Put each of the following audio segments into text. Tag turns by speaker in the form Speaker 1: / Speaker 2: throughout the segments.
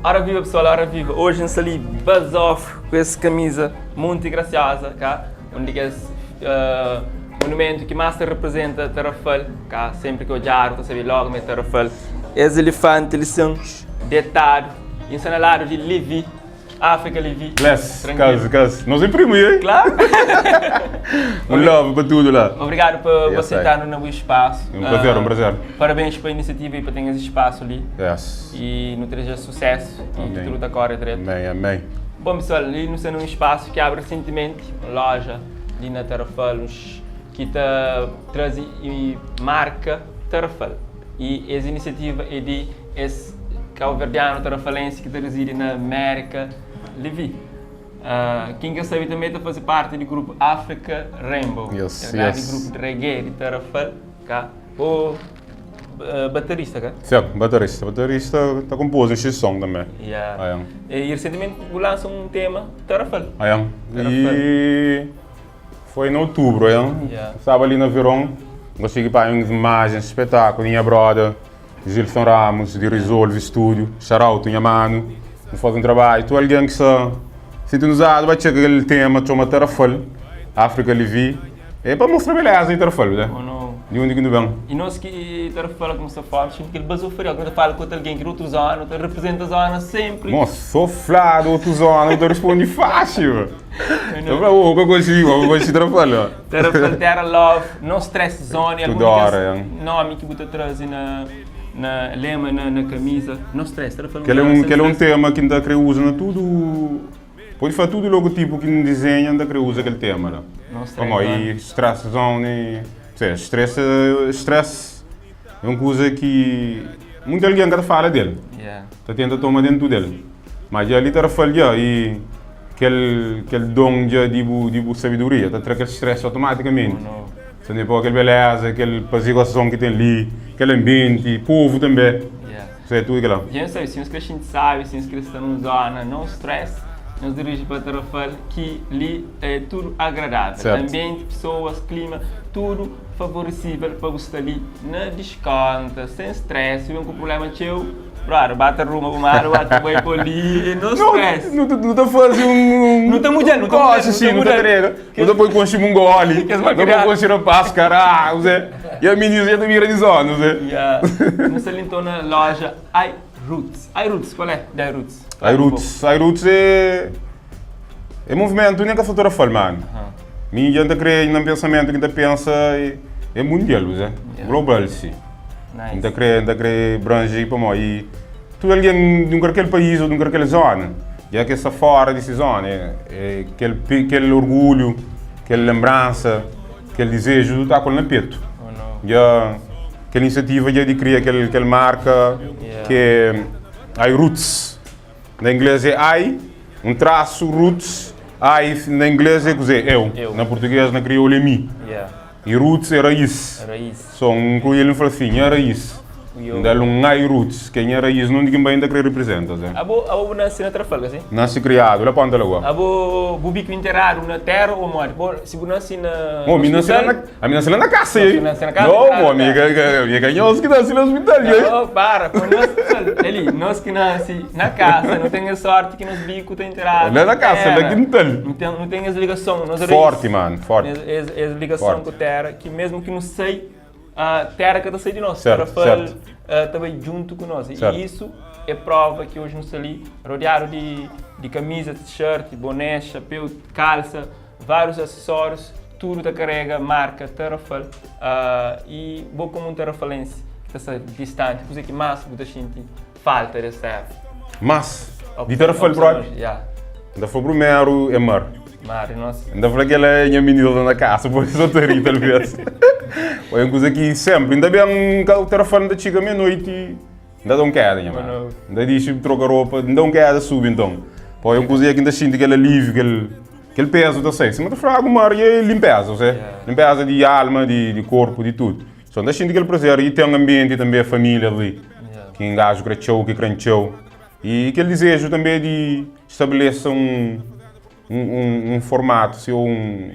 Speaker 1: Ora viva pessoal, ora viva. Hoje N sta li buzz off ku es camisa munti graciosa, ka? Un di kes uh, monumentu ki mas ta representa Tarrafal, ka? Sempri ki odjadu ta sabe logo ma é Tarrafal. Es elefante li sin detadu e N sta na ladu di Levi. África Levi.
Speaker 2: Bless, Tranquilo. Kas, kas. Nos é primo, hein?
Speaker 1: Claro.
Speaker 2: Um love para tudo lá.
Speaker 1: Obrigado por yes, aceitar no meu espaço.
Speaker 2: Um prazer, um prazer.
Speaker 1: Parabéns pela iniciativa e para ter esse espaço ali.
Speaker 2: Yes.
Speaker 1: E no trazer sucesso
Speaker 2: amém.
Speaker 1: e que tudo está corre direito.
Speaker 2: Amém, amém.
Speaker 1: Bom pessoal, ali no sendo um espaço que abre recentemente, uma loja ali na Tarrafal, uns, que está traz e marca Tarrafal. E essa iniciativa é de esse Cabo-verdiano tarrafalense ki ta rizidi na Mérika, Levi. Ken ka sabe tanbe ta faze parti di grupu Africa Rainbow,
Speaker 2: Yes,
Speaker 1: kel grandi
Speaker 2: yes.
Speaker 1: grupu di reggae di Tarrafal, ka? Bo baterista, ka?
Speaker 2: Sim, baterista. Baterista ta konpoze un xis son tanbe.
Speaker 1: Yeah.
Speaker 2: Ayan.
Speaker 1: E resentimenti bu lansa un tema Tarrafal.
Speaker 2: Ayan.
Speaker 1: Tarrafal.
Speaker 2: E foi na outubro, ayan.
Speaker 1: Yeah.
Speaker 2: Staba li na veron, N konsigi panha uns imajens spetakulu di nha broda. Gilson Ramos di Resolve Studio, shout out nha manu, nu faze un trabadju, tudu algen ki sta sintonizadu bai txeka kel tema txoma Tarrafal, Africa Levi, é pa mostra beleza di Tarrafal, né? Di undi ki nu ben.
Speaker 1: E nos ki Tarrafal kuma sta forti, xinti kel bazofaria, ki nu ta fala ku otu algen ki di otu zona, nu ta representa zona sempri.
Speaker 2: Mos, so fla di otu zona bu ta responde faxi, bo. Ta fla, oh, ka konxi, bo ka konxi Tarrafal, bo.
Speaker 1: Tarrafal Terra Love, No Stress Zone,
Speaker 2: Tudu
Speaker 1: algun di
Speaker 2: óra,
Speaker 1: kes
Speaker 2: é.
Speaker 1: nomi ki bu ta traze na na lema na na kamisa. No Stress, Tarrafal
Speaker 2: Kel é un kel é un tema ki N ta kre uza na tudu, pode fla tudu logotipu ki N dizenha N ta kre uza kel tema la.
Speaker 1: No Stress
Speaker 2: Pamodi
Speaker 1: Zone.
Speaker 2: i Stress Zone, se stress stress é un kuza ki munti algen ka ta fala del,
Speaker 1: Yeah.
Speaker 2: ta tenta toma dentu del. Ma dja li Tarrafal dja i Kel kel don dja di bu di bu sabedoria ta tra kel stress automaticamente. Sa ne pô kel beleza, kel paziguason ki ten li, kel ambienti, povu tanbe. Sa é tudu kila.
Speaker 1: Dja sabe, si nhos kre xinti sabi, si nhos kre sta nun zona no stress, nhos diriji pa Tarrafal ki li é tudu agradável.
Speaker 2: Certo.
Speaker 1: Ambienti, pesoas, klima, tudu favorecível pa bu sta li na diskonta, sen stress, si ben ku prublema txeu. Brother, ba ta ruma bu mara, ba ta bai pa li, no stress.
Speaker 2: Nu ta, nu ta faze un.
Speaker 1: Nu ta mudja, nu ta mudja,
Speaker 2: Gosi, sim, nu ta trega. Nu ta poi konxi mungoli,
Speaker 1: Kes
Speaker 2: nu ta poi
Speaker 1: malcriado.
Speaker 2: konxi rapaz, caralho, Zé. E a menina já ta mira di zona, Zé.
Speaker 1: Yeah. Nu sta li então na loja iRoots. iRoots, qual é da iRoots?
Speaker 2: iRoots, iRoots é é movimento nem ka fatura fal, mano. Mi dja N ta kre na pensamento ki N ta pensa é, é mundial, Zé.
Speaker 1: Yeah.
Speaker 2: Global, sim.
Speaker 1: Nice.
Speaker 2: N ta kre, N ta kre branji pamó i tudu algen di un karkel país ô di un karkel zona, dja ki es sta fora di si zona, é, é kel, kel orgulhu, kel lenbransa, kel dizeju du ta ku el na petu.
Speaker 1: Oh, no.
Speaker 2: Dja kel inisiativa dja di kria kel, kel marka
Speaker 1: Yeah.
Speaker 2: ki é iRoots. Na inglês é I, un trasu roots, I na inglês é kuzê? Eu.
Speaker 1: Eu.
Speaker 2: Na português, na kriolu é mi.
Speaker 1: Yeah.
Speaker 2: E roots é raiz.
Speaker 1: Raiz.
Speaker 2: So N nklui el N fla si, nha raiz. N da-l un ai roots, ki é nha raiz, nunde ki N bai N ta kre riprizenta, Zé.
Speaker 1: Abo, abo bu nase na Trafalgar, si?
Speaker 2: Nase kriadu la Ponta Lagoa.
Speaker 1: Abo bu biku interadu na tera o modi? Bo, si bu nase na
Speaker 2: Mo, mi nase la
Speaker 1: hospital?
Speaker 2: na, ami nase la na kasa,
Speaker 1: Bo
Speaker 2: ei.
Speaker 1: nase na kasa,
Speaker 2: No,
Speaker 1: interadu
Speaker 2: mo,
Speaker 1: na
Speaker 2: mi
Speaker 1: tera.
Speaker 2: ka, ka, mi ka nhos ki nase na hospital, ei.
Speaker 1: No, para, pa nos, ali, nos ki nase na kasa, no ten es sorti ki nos biku ta interadu
Speaker 2: La na
Speaker 1: na
Speaker 2: kasa, la
Speaker 1: tera.
Speaker 2: kintal.
Speaker 1: No ten, no ten es ligason, nos raiz.
Speaker 2: Forti, man, forti.
Speaker 1: Es, es, es ligason
Speaker 2: Forti.
Speaker 1: ku tera ki mesmu ki nu sai, a tera ka ta sai di nos.
Speaker 2: Certo,
Speaker 1: Tarrafal
Speaker 2: certo.
Speaker 1: uh, ta bai djuntu ku nos.
Speaker 2: Certo.
Speaker 1: E isu é prova ki hoje nu sta li rodeadu di, di kamisa, t-shirt, boné, chapéu, kalsa, vários acessórios, tudu ta karega marka Tarrafal. Uh, e bo komu un tarrafalense ki ta sta distanti, kuze ki más bu ta xinti falta des terra?
Speaker 2: Mas, di Tarrafal propi?
Speaker 1: Yeah.
Speaker 2: N ta fla primeru é mar.
Speaker 1: Mar, e nos.
Speaker 2: N ta fla kel é nha minina ta na kasa, por isso eu ta ri talvez. Foi un kuza ki sempri, N ta ben ka Tarrafal N ta txiga meia-noiti, N ta da un keda nha mano. N ta dixi troka ropa, N da un keda subi nton. Poi un kuza ki N ta xinti kel aliviu, kel kel pezu ta sai. Sima ta fla agu mar é limpeza, você?
Speaker 1: Yeah.
Speaker 2: Limpeza di alma, di di korpu, di tudu. So N ta xinti kel prazer i ten ambienti tanbe, família li,
Speaker 1: Yeah.
Speaker 2: ki un gaju kre txeu, ki kre-m txeu. I kel dizeju tanbe di stabelese un un un formatu si ô un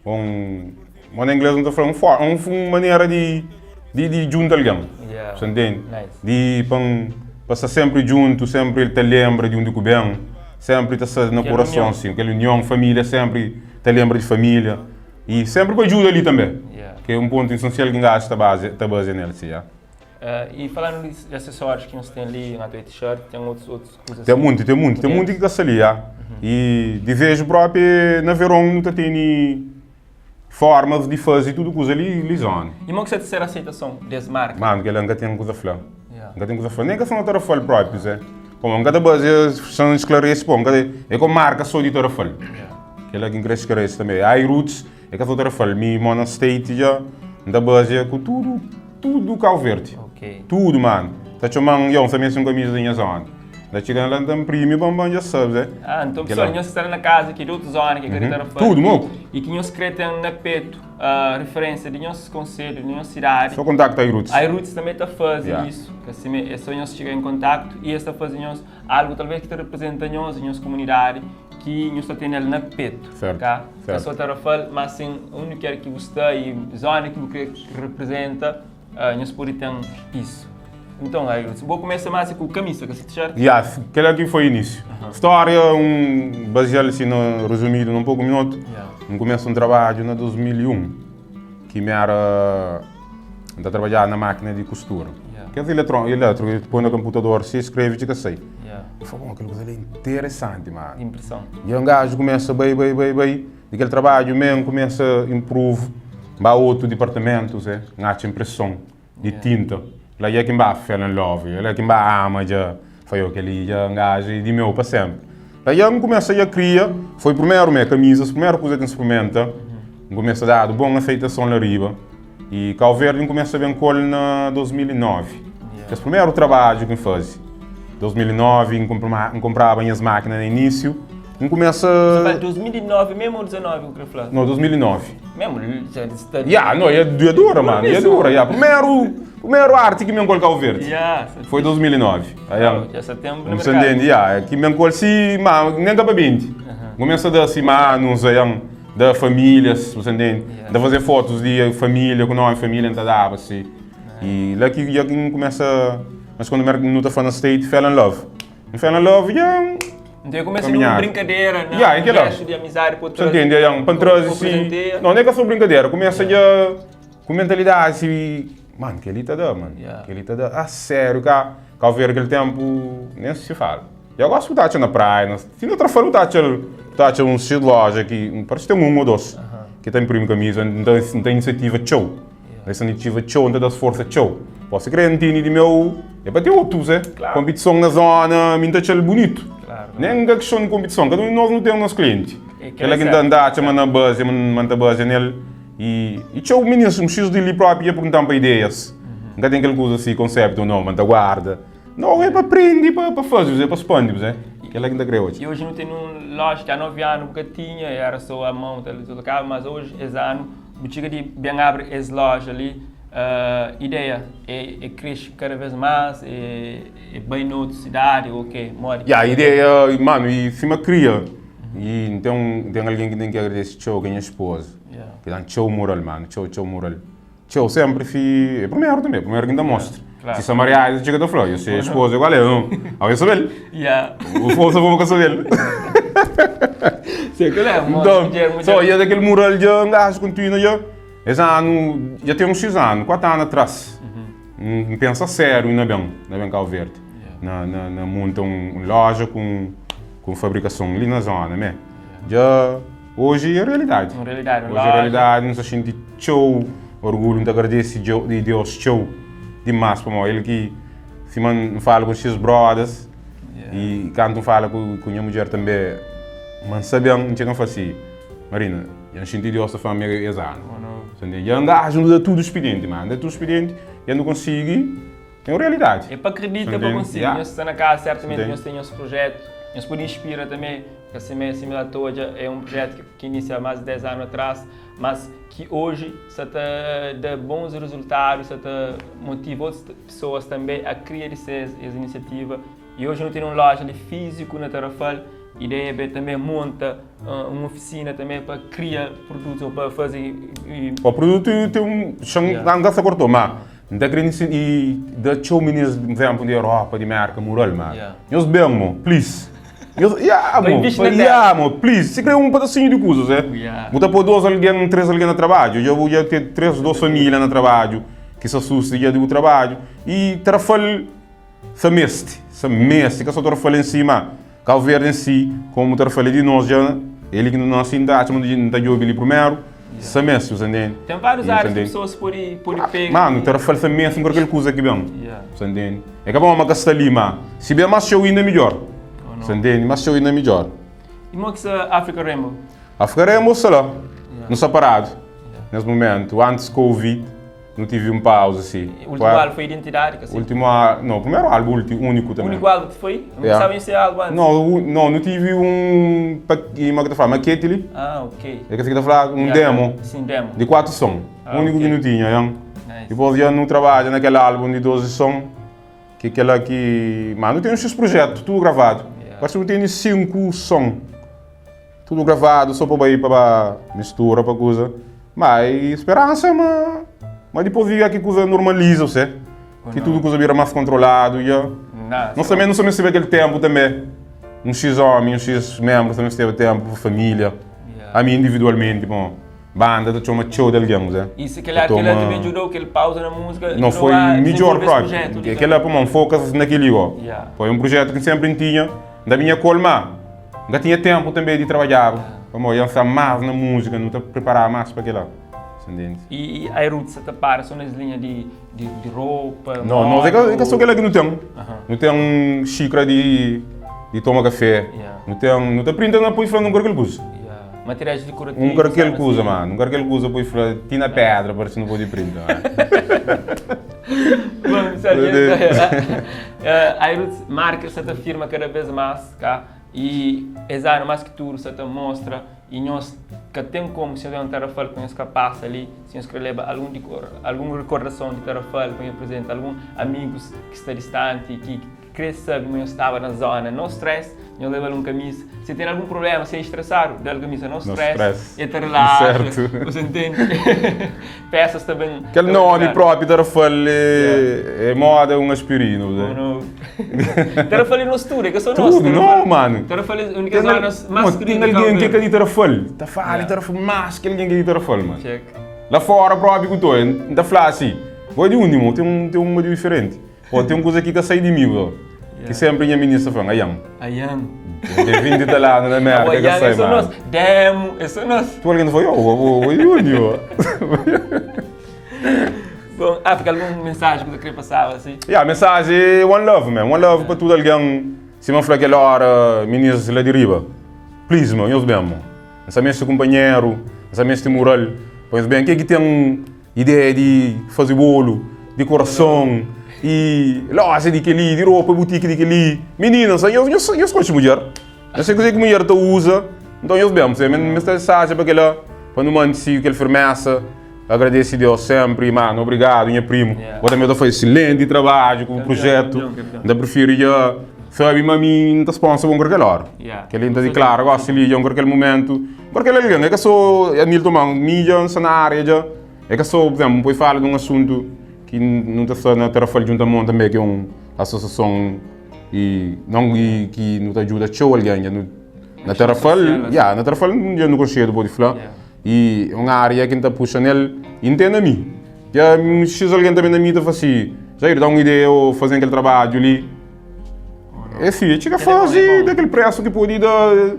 Speaker 2: un mo na ingles nu ta fla un for un manera di di di djunta algen
Speaker 1: Yeah.
Speaker 2: sa ntende
Speaker 1: Nice.
Speaker 2: di pa N. pa sta sénpri djuntu, sénpri el ta lenbra di undi ku ben, sénpri ta sta na
Speaker 1: Kel
Speaker 2: kurason
Speaker 1: union.
Speaker 2: si, kel union, família sénpri ta lenbra di família i sénpri pa djuda li tanbê,
Speaker 1: Yeah.
Speaker 2: ki é un pontu esensial ki N axa ta baze ta bazia nel si, ya.
Speaker 1: I falandu di asesórius ki nhos ten li, N ta t-shirt, ten otus otus kuzas
Speaker 2: Ten munti, ten munti, ten munti ki ka sta li, ya. I dizeju propi na veron nu ta tene formas di faze tudu kuza li li zona.
Speaker 1: I mo ki sta ta ser aseitason des marka?
Speaker 2: Manu, kel-la N ka ten kuza fla. N ka ten kuza fla. Nen ka sta na Tarrafal propi, Zé. Pamodi N ka ta baze sen sklarese, po, N ka ta, é ko marka so di Tarrafal. Kel-la ki N kre sklarese tanbe. iRoots é ka so Tarrafal. Mi mo na State dja N ta baze ku tudu, tudu Kau Verdi. Tudu, manu. Ta txoma-m, yo, N sta meste un kamiza di nha zona. N ta txiga la, N ta nprimi, bam, bam, dja sabe, Zé.
Speaker 1: Ah, nton pessoal, nhos ki sta la na kaza ki é di otu zona, ki é ka di Tarrafal,
Speaker 2: Tudu, moku.
Speaker 1: i ki nhos kre ten na petu referênsia di nhos konselhu, di nhos sidadi.
Speaker 2: Sô kontakta iRoots.
Speaker 1: iRoots tanbê ta faze isu. Ka sime, é sô nhos txiga en kontaktu i es ta faze nhos algu talvês ki ta reprezenta nhos i nhos komunidadi ki nhos ta tene-l na petu.
Speaker 2: Sertu,
Speaker 1: Ka? Ka
Speaker 2: sertu.
Speaker 1: sô Tarrafal, má sin undi ker ki bu sta i zona ki bu kre reprezenta, nhos pode ten isu. Nton, iRoots, bo kumesa más ku kamisa, ka si t-shirt?
Speaker 2: Ya, kel-la ki foi inísiu. Stória, un bazial si na rezumidu na un poku minutu. N kumesa un trabadju na 2001, ki mi era, N ta trabadjaba na mákina di kustura. Kes eletron, elétriku, ki poi na konputador, si skrebe txi ka sai. N fla, bon, kel kuza li é interesanti, manu.
Speaker 1: Di inpreson.
Speaker 2: I un gaju kumesa bai, bai, bai, bai. Di kel trabadju mê, N kumesa improve, N ba otu dipartamentu, N atxa inpreson. Di tinta. La dja ki N ba fell in love, la ki N ba ama dja, fla yo kel-li dja N gaja é di meu pa sénpri. La dja N kumesa dja kria, foi primeru mé kamizas, primeru kuza ki N sprimenta, N kumesa dadu bon aseitason la riba. I Kau Verdi N kumesa ben ku el na 2009. Kes primeru trabadju ki N faze, 2009 N kunpra N kunpraba nhas mákina na inísiu, N kumesa.
Speaker 1: Sa fala 2009 mesmu ou 19 ku kre fla?
Speaker 2: No, 2009.
Speaker 1: Mesmu, dja sta.
Speaker 2: Ya, no, ya dura, mano, ya dura, ya. Primeru, primeru arti ki mi N Kau Verdi.
Speaker 1: Ya.
Speaker 2: Foi 2009. Aí,
Speaker 1: Já sa tempu na
Speaker 2: N sa
Speaker 1: merkadu.
Speaker 2: ntende, ya, ki mi N kol si, ma, nen ka pa bindi. N kumesa da si manus, aí, da famílias, bu sa ntende?
Speaker 1: Ya.
Speaker 2: N ta faze fotus di família, ku nomi família, N ta daba si. I la ki ya ki N kumesa, mas quando nu ta fla na state, fell in love. N fell in love, ya.
Speaker 1: Nton, kumesa numa brinkadera, na
Speaker 2: Ya, é
Speaker 1: un
Speaker 2: kel-la.
Speaker 1: gestu di amizadi pa
Speaker 2: Sa
Speaker 1: traze,
Speaker 2: ntende, ya, pa N
Speaker 1: pa
Speaker 2: traze si.
Speaker 1: prezenteia.
Speaker 2: Não, nem ka só brinkadera, kumesa dja ku mentalidadi si, mano, kel-li ta da, mano,
Speaker 1: Ya.
Speaker 2: kel-li ta da, a sério, ka, Kau Verdi kel ténpu nem se fala. E agora bu ta atxa na praia, na, ti na Tarrafal bu ta atxa, bu ta atxa uns xis loja ki, parse ten un ou dos, ki ta imprimi kamisa, N ta, N ta inisiativa txeu. Es inisiativa txeu, N ta da-s forsa txeu. Pô, si kre N tene di meu, é pa ten otus, é.
Speaker 1: Klaru.
Speaker 2: Konpitison na zona, mi N ta atxa-l bunitu.
Speaker 1: Klaru.
Speaker 2: Nen ka kistон di konpitison, kada un di nos nu ten nos klienti.
Speaker 1: É,
Speaker 2: Kel-la
Speaker 1: kel-la
Speaker 2: ki
Speaker 1: é
Speaker 2: N ta
Speaker 1: sertu.
Speaker 2: N ta atxa ma na baze, ma N ta baze nel. I, i txeu minis, un xis di li propi dja pergunta-m pa ideias. N ka ten kel kuza si, konseptu nau, ma N ta guarda. Nau, é pa prende, pa, pa faze, é pa spandi, é. Kel-la ki N ta kre odja.
Speaker 1: I oji nu ten un loja ki há 9 anu bu ka tinha, era sô a mão ta deslokaba, mas oji es anu Bu txiga di ben abri es loja li, ideia é kresce kada vez más, é bai na otu sidadi ou ke? Modi ki
Speaker 2: Ya, ideia, manu, e sima kria, i N ten un, ten algen ki N ten ki agradese txeu, ki é nha espoza, ki da-m txeu mural, manu, txeu, txeu mural, txeu, senpri fi, é primeru tanbe, primeru ki N ta mostra, si sta mariadu, el txiga ta fla, yo se espoza igual el, no, abo el sabe-l. Bu forsa pa bu ka sabe-l. Nton, so i kel mural dja N gastu kontinua dja. Es anu, dja ten uns 6 anu, 4 anu atras, N pensa sériu na ben, na ben Kau Verdi, na na monta un loja ku un fabrikason li na zona mé. Dja oji é realidadi. Oji é realidadi, N sta xinti txeu orgulhu, N ta agradese di Deus txeu dimas pamodi el ki Sima N fala ku xis brothers i kantu N fala ku nha mudjer tanbe, ma N sabe N txiga N fla si, Marina, dja N xinti Deus ta fla-m es anu. Sa ntende? Dja N gaja, N da tudu spidienti, ma N da tudu spidienti dja N konsigi, é un realidadi.
Speaker 1: É pa kridita pa konsigi. Nhos sta na kaza, sertamenti nhos ten nhos projetu, nhos pode inspira tanbe, ka sima sima la ta odja, é un projetu ki inisia há más di 10 anu atras, mas ki oji sa ta da bons rezultadu, sa ta motiva otus pesoas tanbe a kria di ses es inisiativa i oji nu tene un loja li fiziku na Tarrafal, ideia be tanbe monta un ofisina tanbe pa kria produtus ou pa faze
Speaker 2: Pa produtu ten un xan, nga sa kortou, ma. N ta kre i da txeu minis izénplu di Europa, di Mérka, mural, ma nhos ben mo, please. Nhos, ya mo, ya mo, please. Si kre un padasinhu di kuzas, é. Bu ta poi dos algen, tres algen na trabadju, dja bu dja ten tres, dos família na trabadju ki sa susti dja di bu trabadju. I Tarrafal sa meste, sa meste, ka so Tarrafal en si, ma Kau Verdi en si, komu Tarrafal é di nos dja, é li ki nu nase, N ta atxa ma nu ta djobe li primeru. Sa meste, bu sa ntende?
Speaker 1: Ten várius árias ki pesoas pode pode pega.
Speaker 2: Manu, Tarrafal sa meste un kalker kuza ki ben, bu sa ntende? É ka bon ma ka sta li, ma si ben más txeu inda midjór, bu sa ntende? Más txeu inda midjór.
Speaker 1: I mo ki sta Africa Rainbow?
Speaker 2: Africa Rainbow sta la, nu sta paradu nes mumentu. Antis Covid, nu tive un pauza si.
Speaker 1: Ultimu álbum foi Identidadi, ka si?
Speaker 2: Ultimu álbum, no, primeru álbum ulti, úniku também.
Speaker 1: Úniku álbum ki foi? Nu yeah. pensaba em ser álbum antes.
Speaker 2: No, no, nu tive un, pa, ma ki ta fala, makete li.
Speaker 1: Ah, ok.
Speaker 2: É ka si ki ta fala, un yeah, demo.
Speaker 1: Sim, demo.
Speaker 2: Di 4 som. Ah, úniku okay. ki nu tinha, yan. Nice. Depois já nu trabalha naquele álbum de 12 som, que aquela que, mas nu tem uns projetos, tudo gravado. Yeah. Acho que nu tem 5 som. Tudo gravado só pa bai pa ba mistura pa kuza. Ma e speransa ma ma dipôs di ki kuza normaliza você. Ki tudo kuza bira mais kontroladu ya. Nós também não sabemos se aquele tempo também. Um X homem, um X membro também teve tempo para família. A mim individualmente, bom, banda ta txoma txeu de alguém, você.
Speaker 1: E se calhar aquele também ajudou, que ele pausa na música,
Speaker 2: Não foi melhor próprio. Aquele para mim foca naquele ó. Foi um projeto que sempre tinha, da minha colma. N ka tinha ténpu tanbê di trabadjaba, pamodi N sta más na múzika, nu ta priparaba más pa kel-la, sa ntende?
Speaker 1: I iRoots sa ta para sô na es linha di di ropa,
Speaker 2: No, nos é ka é ka sô kel-la ki nu ten. Nu ten xikra di di toma kafé, nu ten, nu ta printa na poi fla nun karkel kuza.
Speaker 1: Materiais dekorativus.
Speaker 2: Un karkel kuza, ma, nun karkel kuza poi fla ti na pedra parse nu pode printa.
Speaker 1: Bom, pessoal, iRoots marka sa ta firma kada vez más, ka? I es anu mas ki tudu sa ta mostra i nhos ka ten komu si nhos ben Tarrafal ku nhos ka pasa li si nhos kre leba algun algun rekordason di Tarrafal pa nhos prezenta algun amigus ki sta distanti ki kre sabi ma nhos staba na zona no stress nhos leba-l un kamisa si ten algun problema si é stresadu da-l kamisa no stress e ta relaxa bu ntende Pesas ta ben.
Speaker 2: Kel nomi propi Tarrafal é moda un aspirina.
Speaker 1: Tarrafal é nos tudu, é ka so nos.
Speaker 2: Tudu, no, mano.
Speaker 1: Tarrafal é un di kes zonas mas
Speaker 2: keridu di Cabo Verde. Ten algen ki é ka di Tarrafal, ta fala di Tarrafal mas ki algen ki é di Tarrafal, mano. La fora propi ku to, N ta fla asi, bo é di undi, mo? Ten un di diferenti. Pô, ten un kuza ki ka sai di mi, bro. Ki sempri nha minista fla-m, Aian.
Speaker 1: Aian.
Speaker 2: Ten 20 talanu na Merka ka sai,
Speaker 1: mano.
Speaker 2: Aian
Speaker 1: é só nos. Demo, é só nos.
Speaker 2: Tu algen ta fla, yo, bo, bo é di undi, bo?
Speaker 1: Bom, África, algun mensaji ki bu ta kre pasaba asi?
Speaker 2: Ya, mensaji é one love, man. One love pa tudu algen. Sima N fla kel óra, minis la di riba, please, man, nhos ben, mo. N sa meste kunpanheru, N sa meste mural pa nhos ben. Ken ki ten Ideia di faze bolu, dikorason i loja di kel-li, di ropa, butiki di kel-li. Mininas, nhos, nhos, nhos konxe mudjer. Nhos sabe kuzê ki mudjer ta uza. Nton nhos ben, p'sê, mi sta saja pa kel-la, pa nu mante si kel firmesa. Agradese Deus senpri. Manu, obrigadu nha primu. Bo tanbe ta faze esilenti trabadju ku bu projetu. N ta prifiri dja sabe ma mi N ta sponsa bo un karkel óra. Kel-li N ta diklara gosi li dja un karkel mumentu. Porque el algen, é ka so Anilton man, mi dja N sta na área dja, é ka so, por exemplo, N pode fala di un asuntu ki nu ta sta na Tarrafal Djunta Mon tanbe, ki é un asosiason i non i ki nu ta djuda txeu algen dja nu na Tarrafal, ya, na Tarrafal dja nu konxedu pode fla, i un área ki N ta puxa nel i N ten na mi. Dja xis algen ta ben na mi ta fla si, Jair, da un ideia ô faze-m kel trabadju li. É si, é txiga faze da kel presu ki pode da.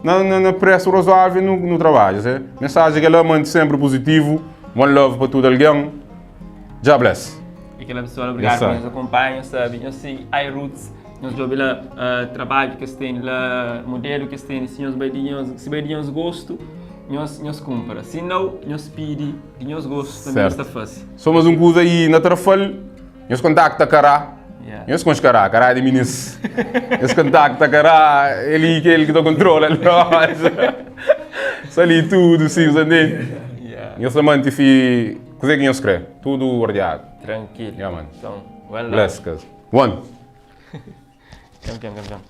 Speaker 2: Na, na, na presu razoável nu, nu trabadja, se? Mensaji kel la, mante senpri puzitivu, one love pa tudu algen. Jah bless.
Speaker 1: E kela pessoal, obrigado pa nhos akompanha, sabe, nhos sigui iRoots, nhos djobe la uh, trabadju ki es teni la, modelu ki es teni, si nhos bai di nhos, si bai di nhos gostu, nhos, nhos kumpra. Si nau, nhos pidi di nhos gostu também nhos ta fasi.
Speaker 2: So mas un kuza i na Tarrafal, Nhos kontakta Kará. Nhos konxe Kará, Kará é di minis. Nhos kontakta Kará, el ki el ki ta kontrola loja. Sta li tudu, si, bu ntende? Nhos ta manti si kuzê ki nhos kre, tudu ordiadu.
Speaker 1: Trankilu.
Speaker 2: Ya, man.
Speaker 1: Nton, one love.
Speaker 2: Bless, cuz. One.
Speaker 1: Kampion, kampion.